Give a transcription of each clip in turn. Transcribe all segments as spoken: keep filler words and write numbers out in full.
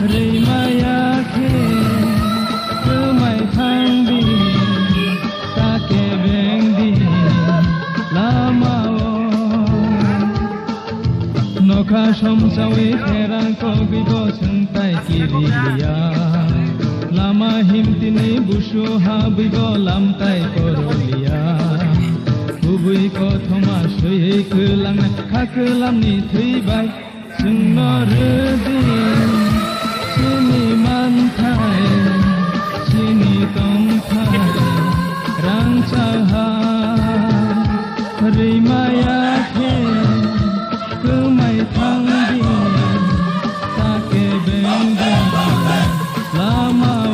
Rimaya khe kwmai thang di, ta kebeng di lamao. Nokha somsawi pherang kogwi bo swngtai kiriya. Lama himtini busu habwi bo lamtai koroliya. Kubui kothoma swiwi kwlangna kha kwlamni thwi bai. Chwngno rwdi chini manthai, chini tongthai, rangchak ha. Rimaya khe kwmai thang di, ta kebeng di lamao.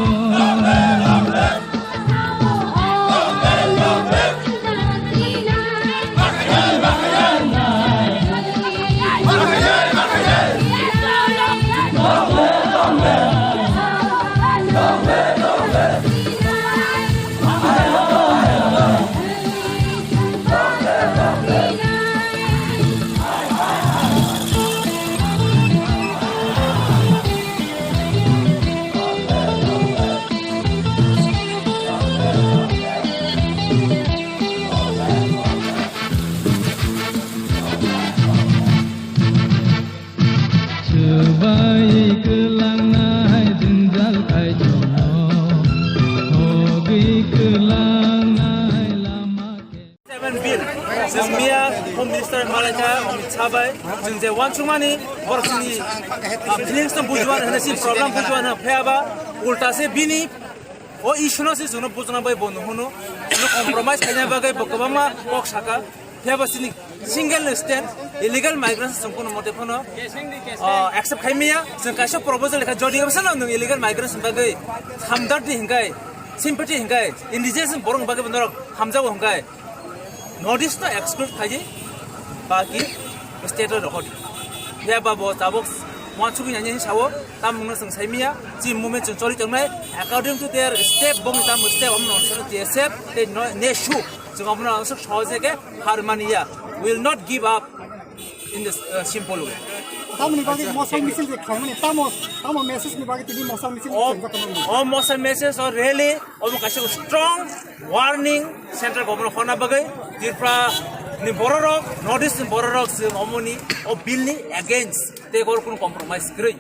Swbai kwlangnai jwngjal kaitorno, hogwi kwlangnai lama khe. Seven bill, chwng miya Home Minister malaikha Amit Shah bai, chwng je uansukmani, borok chini, ah, feelings no bujiwan hwnwi, chini problem bujiwan hwnwi phiyaba, ulta se bini, o issue no se chwngno bujna bai bo nuhunu, chwngno compromise khaina bagwi bo kwbangma kok saka, phiyaba chini single ni stand, illegal migrants chwng kono mote phano, ah, accept khai maya, chwng kaisa proposal lekha jodi khe bwsano nwng illegal migrants ni bagwi hamdard ni hinkai, sympathy hinkai, indigenous borok ni bagwi bo norok hamjago hinkai. North East no exclude khaidi, baki state o rohordi. Phiya ba bo tabuk uansukwi nani sao, tamungno chwng saimaya, chini movement chwng choli tongnai, according to their step, bongni tamo step, omo nonse T S F, tei no, nesu, chwng omo nonse sohoje khe har manya. We will not give up in this, uh, simple way. Tamoni bagwi mosa misil je khlaimani, tamo, tamo message ni bagwi tini mosa misil O, khlaimani. O mosa message o rally, omo kaisa strong warning central government honna bagwi, Tripura ni bororok, North East ni bororok, chwng omoni, o bill ni against, tei oro kunu compromise kwrwi.